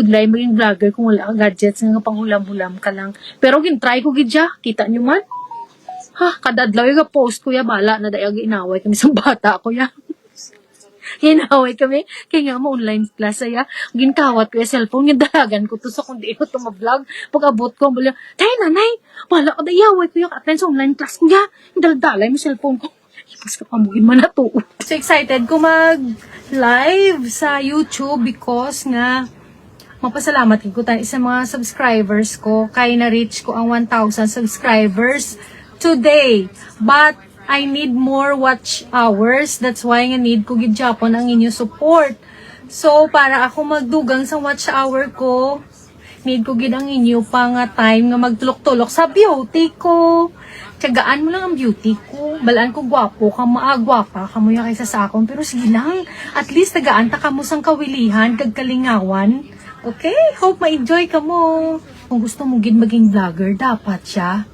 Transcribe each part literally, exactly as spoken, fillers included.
Budlay maging vlogger kung wala ka gadgets nga panghulam-hulam ka lang. Pero gin-try ko gid siya. Kita nyo man. Ha, kada adlaw yung post ko ya, bala na dayag inaway kami sa bata ko ya. Inaway kami. Kaya nga mo online class ya. Ginkawat ko yung cellphone, yung dalagan ko to sa kung di ko to ma-vlog. Pag-abot ko, bala, "Tay, nanay, bala ka dayaway ko ya, ka-attend sa online class ko ya. Yung daladalay mo cellphone ko." Ipas ka pa mo, man na to. So excited ko mag live sa YouTube because nga mapasalamat ko tayo sa mga subscribers ko kay na-reach ko ang one thousand subscribers today. But I need more watch hours. That's why nga need ko gid gyapon ang inyo support. So para ako magdugang sa watch hour ko, need ko gid ang inyo pa nga time nga magtulok-tulok sa beauty ko. Tiyagaan mo lang ang beauty ko. Balaan ko gwapo ka, maagwapa ka mo ya kaysa sa akon. Pero sige lang, at least tagaan ta kamo sang kawilihan kag kalingawan. Okay? Hope ma-enjoy kamo. Kung gusto mo gid maging vlogger, dapat siya.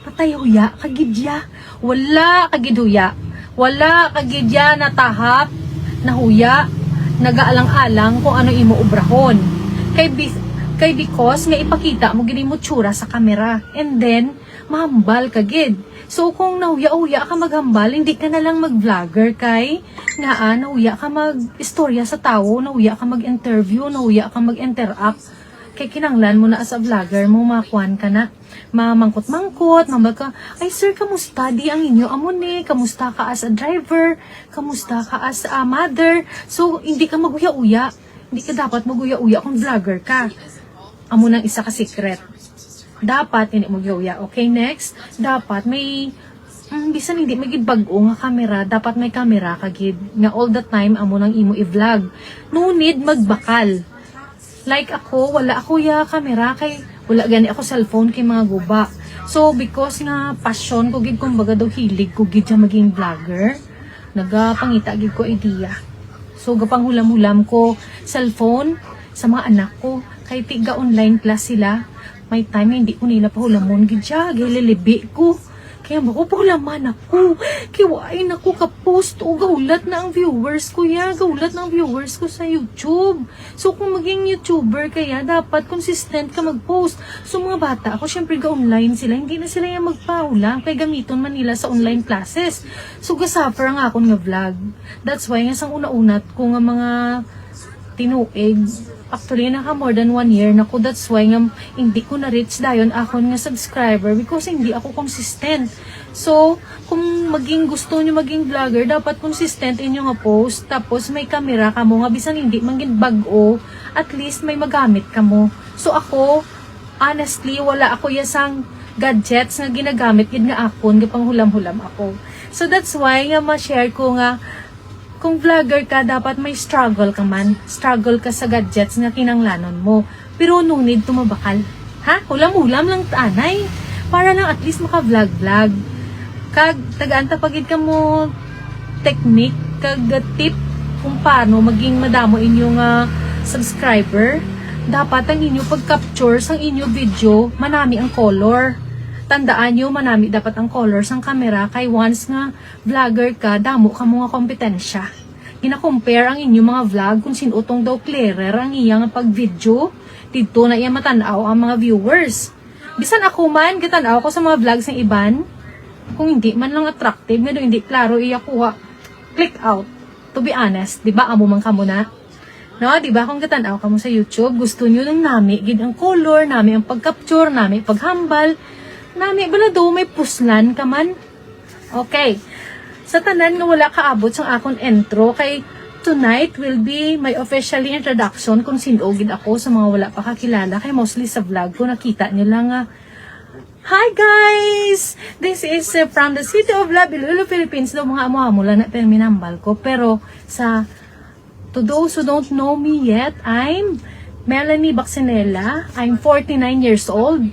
Patay huya ka gid ya. Wala ka gid huya. Wala ka gid ya natahap, nahuya, nagaalang-alang kung ano imo obrahon. Kay bis-, kay because nga ipakita mo gid imo tsura sa kamera. And then, mahambal ka gid. So kung nahuya-huya ka maghambal, hindi ka na lang mag-vlogger kay ngaa nahuya ka mag-istorya sa tawo, nahuya ka mag-interview, nahuya ka mag-interact. Kay kinanglan mo na as a vlogger mo makuan ka na, mamangkot-mangkot, mambal ka, "Ay sir, kamusta di ang inyo amo ni? Kamusta ka as a driver? Kamusta ka as a mother?" So hindi ka maguya-uya. Hindi ka dapat maguya-uya kung vlogger ka. Amo nang isa ka secret. Dapat hindi maguya-uya. Okay, next. Dapat may, mm, bisan hindi may gid bag-o nga kamera, dapat may kamera ka gid nga all the time amo nang imo i-vlog. No need magbakal. Like ako, wala ako ya kamera kay wala gani ako cellphone kay mga guba. So because nga passion ko gid, kumbaga daw hilig ko gid siya maging vlogger, nagapangita gid ko idea. So gapanghulam-hulam ko cellphone sa mga anak ko kay tiga online class sila. May time hindi ko nila pahulamon gid siya, gililibi ko. Kaya mo ko pahulaman ako. Kay waay na ko ka-post o gaulat na ang viewers ko ya. Gaulat na ang viewers ko sa YouTube. So kung maging YouTuber kaya, dapat consistent ka mag-post. So mga bata ako, syempre ga-online sila. Hindi na sila yung magpahulam kay gamiton man nila sa online classes. So ga-suffer ang akon nga vlog. That's why nga sang una-una ko nga mga tinuig, actually naka more than one year na ko. That's why nga hindi ko na-reach dayon akon nga subscriber because hindi ako consistent. So kung maging gusto nyo maging vlogger, dapat consistent inyo nga post. Tapos may kamera kamo nga bisan hindi man gid bag-o, at least may magamit kamo. So ako, honestly, wala ako ya sang gadgets nga ginagamit gid nga akon, gapanghulam-hulam ako. So that's why nga ma-share ko nga kung vlogger ka, dapat may struggle ka man. Struggle ka sa gadgets nga kinanglanon mo. Pero no need to mabakal. Ha? Hulam-hulam lang tanay. Para lang at least maka-vlog-vlog. Kag tagaan ta pa gid kamo technique kag tip kung paano maging madamo inyo nga subscriber. Dapat ang inyo pag-capture sang inyo video, manami ang color. Tandaan nyo, manami dapat ang color sang camera kay once nga vlogger ka, damo kamo nga kompetensya. Gina-compare ang inyo mga vlog kung sin-o tong daw clearer ang iya nga pag-video. Didto na iya matan-aw ang mga viewers. Bisan ako man, gatan-aw ko sa mga vlogs ng iban. Kung hindi man lang attractive, nga daw hindi klaro iya kuha, click out. To be honest, di ba, amo man kamo na? No, di ba, kung gatan-aw kamo sa YouTube, gusto nyo nang nami gid ang color, nami ang pag-capture, nami paghambal, nami bala daw may puslan ka man. Okay. Sa tanan nga wala kaabot sang akon intro, kay tonight will be my officially introduction kung sin-o gid ako sa mga wala pa kakilala, kay mostly sa vlog ko nakita nyo lang nga, "Hi guys! This is, uh, from the city of Love, Iloilo, Philippines." Daw mga amo-amo lang na pero minambal ko. Pero sa, to those who don't know me yet, I'm Melanie Baxenela. I'm forty-nine years old.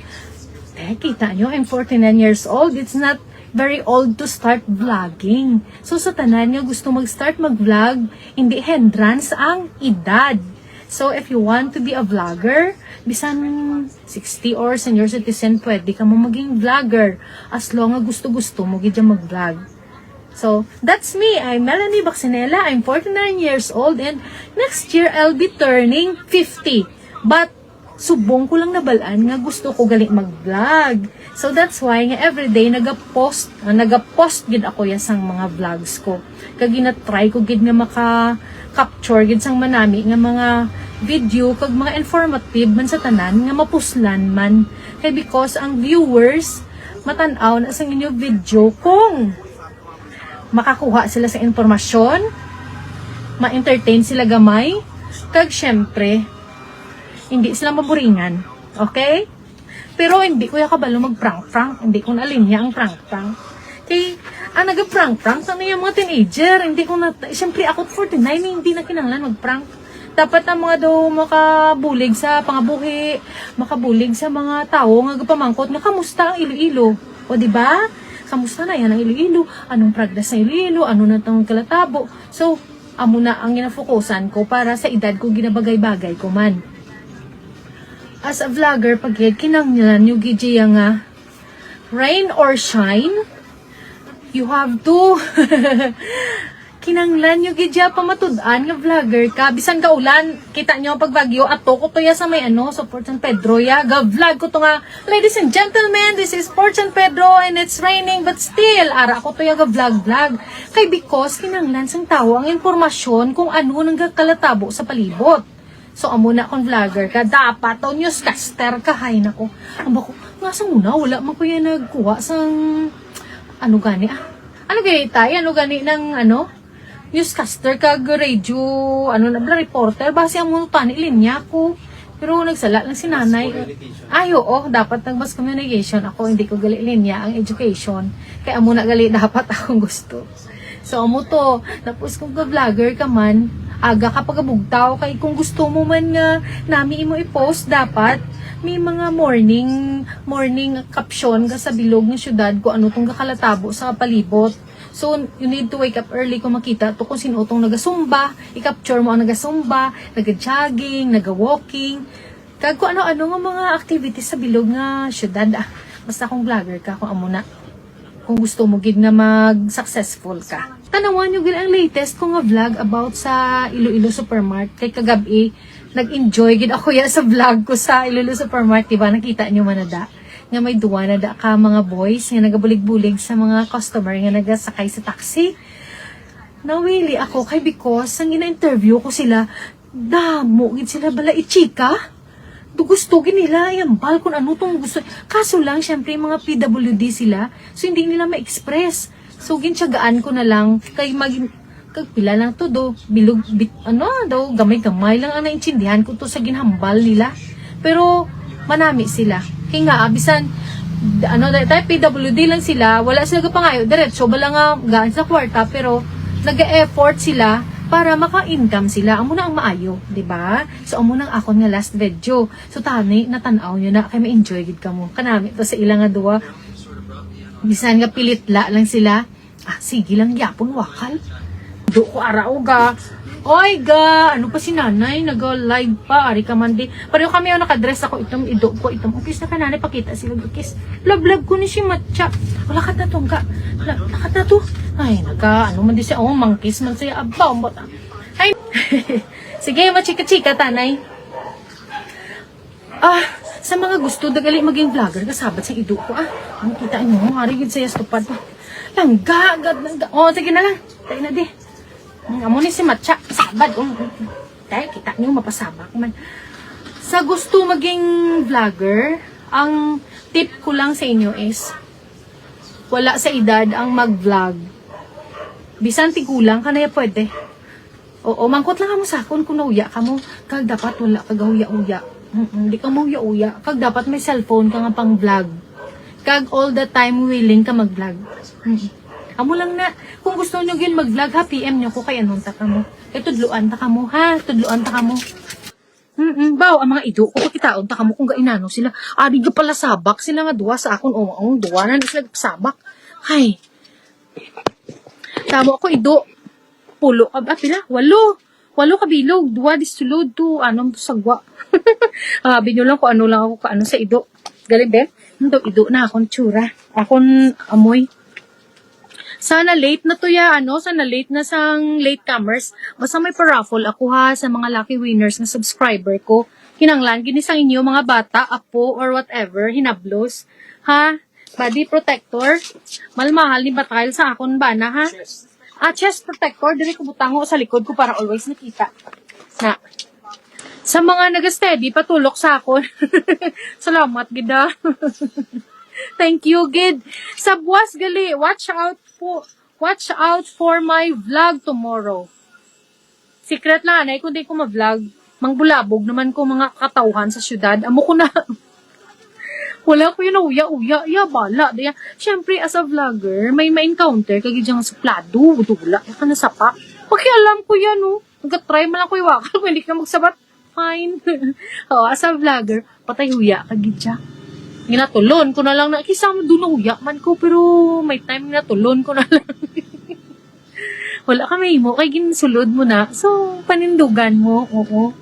Eh, kita nyo, I'm forty-nine years old. It's not very old to start vlogging. So, sa tanan nga gusto mag-start mag-vlog, hindi hindrance ang edad. So, if you want to be a vlogger, bisan sixty or senior citizen, pwede ka mo maging vlogger as long nga gusto-gusto mo gid siya mag-vlog. So, that's me. I'm Melanie Baxinela. I'm forty-nine years old and next year I'll be turning fifty. But, subong ko lang nabalaan nga gusto ko gali mag-vlog. So, that's why nga everyday nagapost, ah, nagapost gid ako ya sang mga vlogs ko. Kag ginatry ko gid nga maka-capture gid sang manami nga mga video kag mga informative man sa tanan nga mapuslan man. Kay because ang viewers matan-aw na sang inyo video kung makakuha sila sa impormasyon, ma-entertain sila gamay, kag syempre, hindi sila maburingan. Okay? Pero hindi ko ya kabalo mag-prank-prank. Hindi ko na linya ang prank-prank. Kay, ang naga-prank-prank, ano yung mga teenager? Hindi ko na, syempre ako forty-nine, hindi na kinahanglan mag-prank. Dapat ang mga daw makabulig sa pangabuhi, makabulig sa mga tawo nga gapamangkot nga kamusta ang Iloilo. O, di ba? Kamusta na yan ang Iloilo? Anong progress sa Iloilo? Ano na tong kalatabo? So, amo na ang ginafokusan ko para sa edad ko, ginabagay-bagay ko man. As a vlogger, pagid, kinahanglan nyo gid ya nga rain or shine, you have to kinahanglan nyo gid ya pamatud-an nga vlogger ka. Bisan ka ulan, kita nyo pag bagyo, ato ko to ya sa may ano, sa Port San Pedro ya. Ga-vlog ko to nga, ladies and gentlemen, this is Port San Pedro and it's raining but still, ara ko to ya ga-vlog-vlog. Kay because kinahanglan sang tawo ang impormasyon kung ano nang gakalatabo sa palibot. So, amo na kung vlogger ka, dapat to newscaster ka, hay nako. Ang bako, nga sa una, wala man ko yan nagkuha sang, ano gani, ah? Ano gani, tay? Ano gani ng, ano? Newscaster kag radio, ano na bala, reporter. Basi amo tani linya ko. Pero nagsala lang si nanay. Ay, oo, dapat nag-mass communication ako. Hindi ko gali linya ang education. Kaya amo na gali dapat akong gusto. So, amo to. Tapos kung ka-vlogger ka man, aga ka pagabugtaw. Kay kung gusto mo man nga nami imo i-post, dapat may mga morning, morning caption ka sa bilog nga syudad kung ano tong gakalatabo sa palibot. So, you need to wake up early kung makita to kung sino tong nagasumba, i-capture mo ang nagasumba, naga-jogging, naga-walking, kag kung ano-ano nga mga activities sa bilog nga syudad, ah. Basta kung vlogger ka, kung amo na. Kung gusto mo gid nga mag-successful ka. Tanawan nyo gid ang latest ko nga vlog about sa Iloilo Supermart. Kay kagab-i, nag-enjoy gid ako ya sa vlog ko sa Iloilo Supermart, di ba? Nakita nyo man na da, nga may duwa na da ka mga boys nga nagabulig-bulig sa mga customer nga nagasakay sa taxi. Nawili ako kay because ang gina-interview ko sila, damo gid sila bala ichika. Do gusto gid nila ihambal kung ano tong gusto. Kaso lang, syempre, mga P W D sila. So, hindi nila ma-express. So, gintiyagaan ko na lang kay mag-, kag pila lang to do, bilog, bit, ano, daw, gamay-gamay lang ang naintindihan ko to sa ginhambal nila. Pero, manami sila. Kay nga, ah, bisan, ano, da-, tayo P W D lang sila, wala sila gapangayo, diretso, bala nga, gaan sa kwarta, pero, nag-e-effort sila para maka-income sila. Amo na ang maayo, di ba? So, amo na ang akon nga last video. So, tani, natan-aw nyo na, kay ma-enjoy gid kamo. Kanami to sa ila nga duwa. Bisan nga pilitla lang sila. Ah, sige lang gyapon, wakal. Do ko ara, o ga. Oy, ga, ano pa si nanay? Naga-live pa, ari ka man di. Pareho kami, oh, nakadress ako itom, ido ko itom. Okay, sa kananay, pakita sila, kiss. Love, love ko ni si Matcha. Wala ka tatong ka. Wala, wala ka tato. Ay, naga, ano man di siya, oh, mangkis man siya. Abaw, ang bata. Ay, sige, machika-chika, tanay. Ah, sa mga gusto dagali maging vlogger, kasabat sa ido ko, ah. Ang kita nyo, hari gid sa yas tupad. Langga, gad, langga. Oh, sige na lang. Tayo na di. Mm, amo ni si Matcha, sabad. Um, um, um. Tayo, kita nyo, mapasabak man. Sa gusto maging vlogger, ang tip ko lang sa inyo is, wala sa edad ang mag-vlog. Bisan tigulang ka na, ya pwede. Oo, mangkot lang kamo sa akon kung nahuya kamo. Kag dapat wala ka gahuya-huya. Mm-mm, di ka mahuya-huya. Kag dapat may cellphone ka nga pang vlog. Kag all the time willing ka mag-vlog. Mm. Amo lang na. Kung gusto nyo gid mag-vlog ha, P M nyo ko kay anon ta kamo. Kay tudluan ta kamo ha, tudluan ta kamo. Mm-mm, baw, ang mga ido ko, pakitaon ta kamo kung gainano sila. Adi ga pala sabak sila nga duwa sa akon, o, ang duwa na sila sabak. Hay. Tamo ako ido. Pulo ka, ah, pila? Walo. Walo ka bilog, duwa di sulod to, anom to sagwa. Ah, binyo lang kung ano lang ako kaano sa ido. Galing, be? Ang daw ido na akong tsura. Akong amoy. Sana late na to ya, ano? Sana late na sang latecomers. Basta may pa-raffle ako ha sa mga lucky winners nga subscriber ko. Kinanglan gini sa inyo, mga bata, apo, or whatever, hinablos. Ha? Body protector. Malmahal ni batahil sa akon bana, ha? Ah, chest protector. Diri ko butango sa likod ko para always nakita. Na. Sa mga nag-steady, patulok sa akon. Salamat, gid, ah. Thank you, gid. Sa buwas, gali, watch out po. Watch out for my vlog tomorrow. Secret lang, anay, kung di ko ma-vlog, mangbulabog naman ko mga katawhan sa syudad. Amo ko na. Wala ko yun, uya-uya. Ya, bala. Diya. Siyempre, as a vlogger, may ma-encounter ka gid nga suplado. Wala ka na sapa. Pakialam ko yan, oh. Nag-try man lang ko iwakal kung hindi ka magsabat. Fine. Oo, as a vlogger, patay huya ka gid siya. Ginatulon ko na lang na, kisa mo doon huya man ko, pero may time ginatulon ko na lang. Wala ka mahimo, kay ginsulod mo na. So, panindugan mo, oo.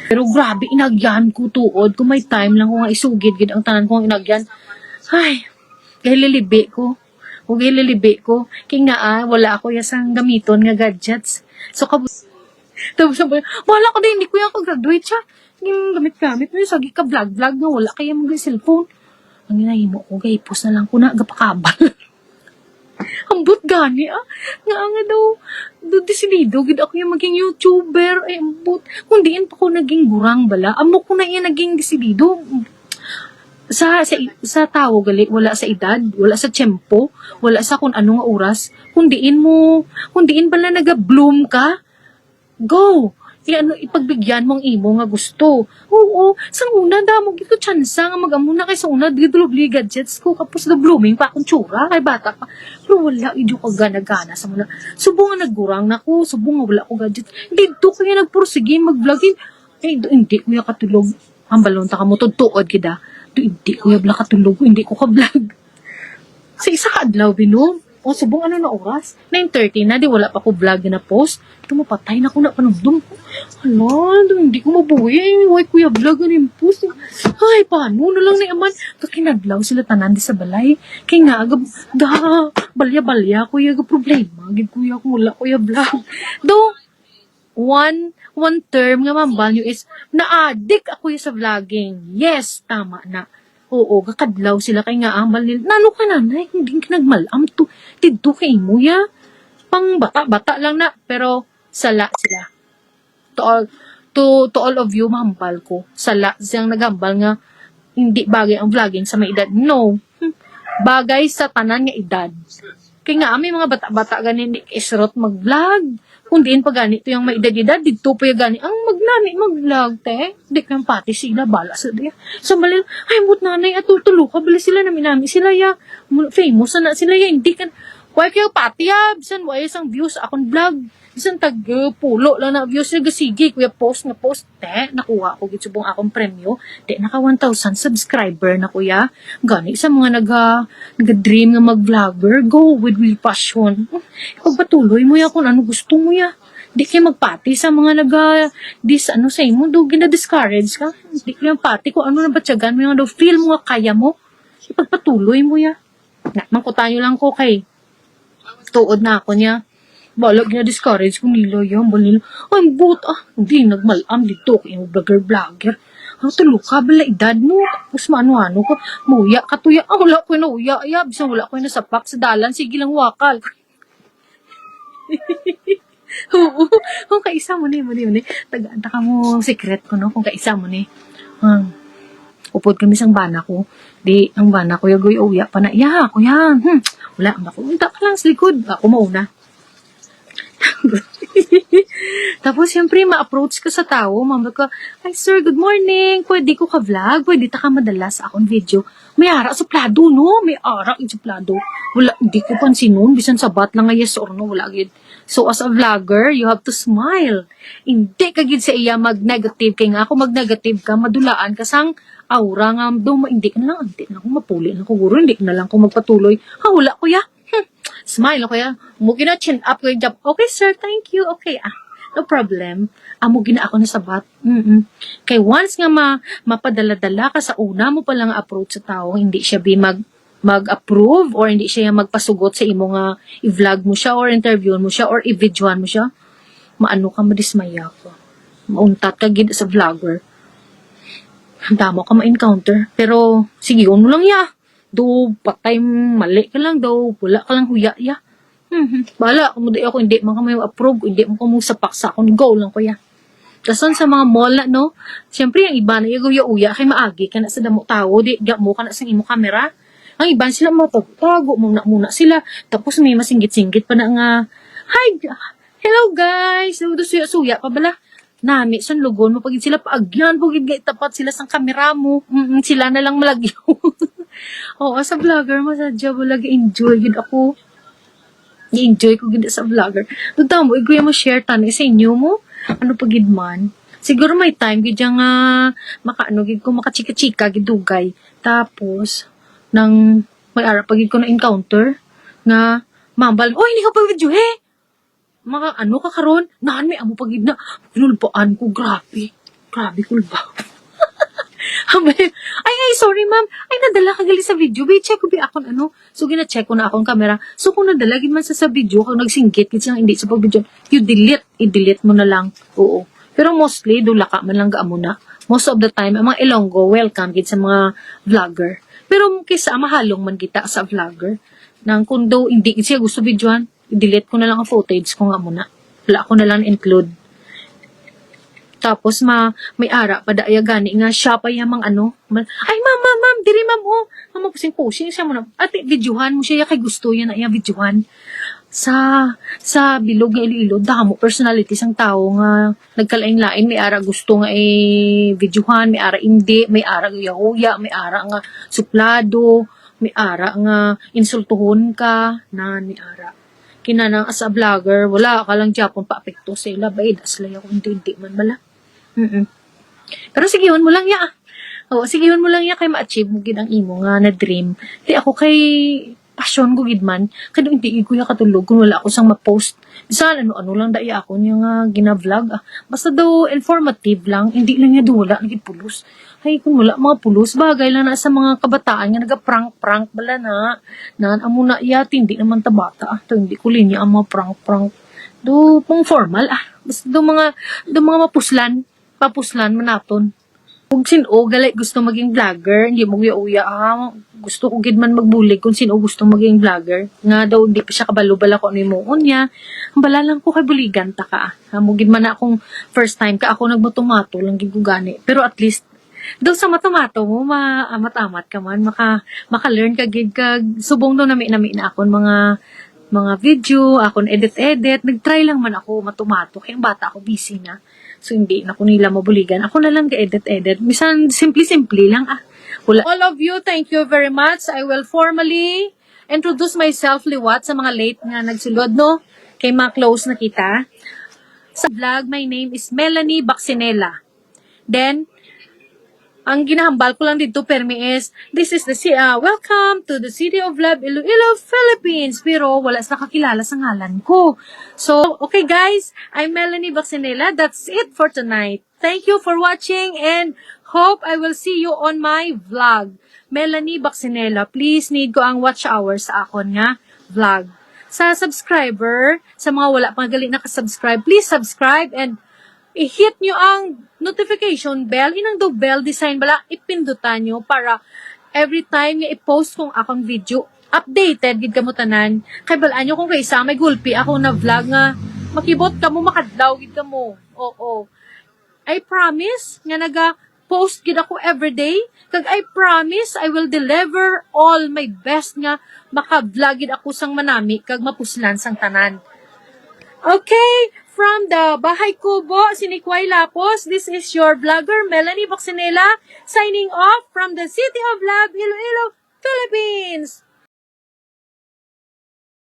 Pero grabe, inagyan ko tuod. Kung may time lang ko nga isugid gid ang tanan kong inagyan. Ay, gahililibi ko. O gahililibi ko. Kay nga, ah, wala ako yasang gamiton nga gadgets. So, kab- Tapos sabi, bahala ka din, hindi ko yan ka-graduate siya. Yung gamit-gamit mo, yung sagi ka vlog-vlog nga wala kaya mag cellphone. Ang ginahimo ko, gahipos na lang ko na, gapakabal. Ambot gani, ah. Nga, nga daw, do, desidido, gid ako yung maging YouTuber. Ay, ambot. Kung diin pa ko naging gurang bala, amo ko na iya naging desidido. Sa, sa, sa tawo, gali, wala sa edad, wala sa tiyempo, wala sa kung anong oras. Kung diin mo, kung diin bala naga-bloom ka, go! Kaya ano, ipagbigyan mo ang imo nga gusto. Oo, sa una, damo gid ko tsansa nga mag-amo na kay sa una, di dulog gadgets ko, kapos na blooming pa akong tsura, kay bata pa. Pero wala, idyo ko gana-gana sa muna. Subong nga naggurang na ko, subong nga wala ko gadget. Dito kaya nagpursige, mag-vlog, eh. Ay, do, hindi ko ya katulog. Ang balon ta ka mo, tuod-tuod gid, ah. Do, hindi ko ya bala katulog, hindi ko ka-vlog. Sa isa ka adlaw, Bino. O, subong ano na oras? Nine thirty na, di wala pa ko vlog na post. Ito, mapatay na ko na panumdum ko. Hala, hindi ko mabuhi. Why kuya vlog na yung post? Ay, paano na lang ni Aman? Kakinadlaw sila tanan di sa balay. Kay nga, agab, da, balya-balya, kuya, ga problema. Gid kuya, kung wala kuya vlog. Do, one, one term nga mambal nyo is, naadik ako sa vlogging. Yes, tama na. Oo, kakadlaw sila kay nga ambal nila. Nano ka, nanay? Hindi ka nagmalam to. Didto kay imo, ya. Pang bata-bata lang na, pero sala sila. To all, to, to all of you, mahambal ko. Sala siyang naghambal nga hindi bagay ang vlogging sa may edad. No. Hmm. Bagay sa tanan nga edad. Kay nga, may mga bata-bata gani, hindi isrot mag-vlog. Kung diin pa gani to yung may edad-edad, dito pa yung gani, ang magnani mag-vlog, te. Di ka pati sila, bala sa diya. Sa malil, ay, mut nanay, ato, tulo ka, bala sila, nami-nami sila, ya. Mu-, famous na sila, ya, hindi ka, why kayo pati, ya? Bisan, why isang views, akong vlog. Bisan tag, uh, pulo lang na views, ya, gasigi, kuya, post nga post, te, nakuha ko, gid subong akong premyo, te, naka one thousand subscriber na, kuya. Gani, sa mga naga, naga-dream nga mag-vlogger, go with, with passion. Pagpatuloy mo ya kung ano gusto mo ya. Di kayo magpati sa mga naga, dis, ano sa imo, do, gina-discourage ka. Di kayo magpati kung ano na batyagan mo yung daw, feel mo nga kaya mo. Ipagpatuloy mo ya. Na, mangkutanyo lang ko kay tuod na ako niya. Bala, gina-discourage ko nila yan. Bala nila, ay, but, ah, hindi, nagmalam dito. Kaya mo vlogger-vlogger. Ang tulo ka, bala, edad mo. Tapos maano-ano ko. Muya ka to ya. Ah, wala ko na uya. Ya, bisan wala ko na sapak sa dalan. Sige lang, wakal. Oo. Kung kaisa mo ni, mo ni, mo ni. Tagaan ta ka mo secret ko, no? Kung kaisa mo ni. Hmm. Upod kami sang bana ko. Di, ang bana ko, yagoy, uya pa na. Ya, ako yan. Hmm. Wala, ang bako. Unta ka lang sa likod. Ako mauna. Tapos, siyempre, ma-approach ka sa tao, ma'am, ka, "Hi, sir, good morning. Pwede ko ka-vlog? Pwede ta ka madala sa akong video?" May ara suplado, no? May ara yung suplado. Wala, di ko pansinon. Bisan sabat lang nga yes or no, wala gid. So, as a vlogger, you have to smile. Hindi ka gid sa iya mag-negative. Kay nga ako mag-negative ka, madulaan ka sang aura nga, do, ma-, hindi ka na lang, hindi na ako mapuli na ko, guro, hindi na lang ko magpatuloy. Ha, wala, kuya. Hmm. Smile, kuya. Mo gina chin up, kuya, job. Okay, sir, thank you. Okay, ah. No problem. Amo gina ako na sabat. Mm-mm. Kay once nga ma-, mapadala-dala ka sa una mo pa lang approach sa tao, hindi siya bi mag-, mag-approve or hindi siya magpasugot sa imo nga i-vlog mo siya or interviewon mo siya or i-videohan mo siya, maano ka, madismaya ka. Mauntat ka gid sa vlogger. Damo ka ma-encounter. Pero, sige, mo lang ya. Do, patay, mali ka lang daw. Wala ka lang huya ya. Mhm. Bahala, kung di ako, hindi man kamo approve, hindi man kamo sapak sa akon, go lang ko ya. Dason sa mga mall na, no? Siyempre, ang iba na yung uya-uya kay maagi ka na sa damo tawo, di ga mo ka na sa imo camera. Ang iban sila, matago-tago muna, muna sila. Tapos may masinggit-singgit pa na nga, "Hi, g-, hello guys." So, suya-suya pa bala. Nami, sunlugon mo pagid sila, paagyan pagid nga itapat sila sang kamera mo. Mm, sila na lang malagyo. Oo, sa vlogger mo, sadya mo lagi enjoy gid ako. I-enjoy ko gid sa vlogger. Duda mo, igoy mo share tani sa inyo mo. Ano pa gid man? Siguro may time gid yang, ah, makaano gid ko, makachika-chika gid dugay. Tapos, nang may ara pa gid ko na encounter nga mambal, "Oy, hindi ka pa video, eh." Maka, ano ka karon? Naan may amo pa gid na. Kinulbaan ko, grabe. Grabe, kulba. Ay, ay, sorry, ma'am. Ay, nadala ka gali sa video. Wait, check ko bi akon ano. So, gina-check ko na akong camera. So, kung nadala gid man sa, sa video, kung nagsinggit gid siya, hindi sa pag-video, you delete. I-delete mo na lang. Oo. Pero mostly, dula ka man lang gaamo na. Most of the time, ang mga Ilonggo, welcome gid sa mga vlogger. Pero kaysa mahalong man kita sa vlogger, nang kung daw hindi gid siya gusto videohan, i-delete ko na lang ang footage ko nga muna. Wala ko na lang include. Tapos ma, may ara pa daya gani nga siya pa ya mang ano. Ma-, "Ay, ma'am, ma'am, ma'am, diri, ma'am, oh." Ma'am, pusing-pusing siya muna. Ate, videohan mo siya, ya, kay gusto niya na iya videohan. Sa, sa bilog nga Iloilo, damo personality sang tawo nga nagkalain-lain. May ara gusto nga i-videohan, may ara indi, may ara huya-huya, may ara nga suplado, may ara nga insultuhon ka, nan, may ara. Kinanang as a vlogger, wala ka lang gyapon pa-apekto sa ila, baid, as laya ko, hindi, hindi man bala. Mm-mm. Pero sigihon mo lang ya. Oo, sigihon mo lang ya kay ma-achieve mo gid ang imo nga na dream. Di ako kay passion ko gid man, kay hindi gid ko ya katulog kung wala ako sang ma-post. Bisan ano-ano lang daya ako niya nga gina-vlog, ah. Basta daw informative lang, hindi lang niya daw wala naging pulos. Ay, kung wala mga pulos, bagay lang na sa mga kabataan nga naga-prank-prank bala na. Nan, amo na iya, hindi naman ta bata, ah. To, hindi ko linya ang mga prank-prank. Do, pang formal, ah. Basta do mga, do mga mapuslan, papuslan man naton. Kung sin-o gali gusto maging vlogger, hindi mo uya-uya, ah. Gusto ko gid man magbulig kung sin-o gusto maging vlogger. Nga daw, hindi pa siya kabalo bala kung ano yung muon niya. Ang bala lang ko kay buligan ta ka, ah. Amo gid man na akong first time ka, ako nagmatumato lang gid ko gani. Pero at least, daw sa matumato mo, ma-, amat-amat ka man, maka-, maka-learn ka gid kag subong daw nami-nami na akon mga, mga video, akon edit-edit. Nag-try lang man ako matumato, kay ang bata ako busy na. So, hindi na ko nila mabuligan. Ako na lang ga-edit-edit. Bisan simple-simple lang, ah. Wala. All of you, thank you very much. I will formally introduce myself liwat sa mga late nga nagsulod, no? Kay ma-close na kita. Sa vlog, my name is Melanie Baxinela. Then, ang ginahambal ko lang dito, permi, is, this is the ci-, ah, welcome to the City of Love, Iloilo, Philippines. Pero wala sila kakilala sa ngalan ko. So, okay guys, I'm Melanie Baxinela. That's it for tonight. Thank you for watching and hope I will see you on my vlog. Melanie Baxinela, please need ko ang watch hour sa akon nga vlog. Sa subscriber, sa mga wala pa gali naka-subscribe, please subscribe and i-hit nyo ang notification bell. Inang do bell design bala, ipindutan nyo para every time nga i-post kong akong video, updated gid kamo tanan. Kay balaan nyo kung kaysa may gulpi ako na vlog nga makibot kamo, makadlaw gid kamo. Oo. I promise nga naga-post gid ako everyday. Kag I promise I will deliver all my best nga maka-vlog gid ako sang manami kag mapuslan sang tanan. Okay, from the Bahay Kubo, Sinikway Lapos, this is your vlogger, Melanie Baxinela, signing off from the City of Love, Iloilo, Philippines.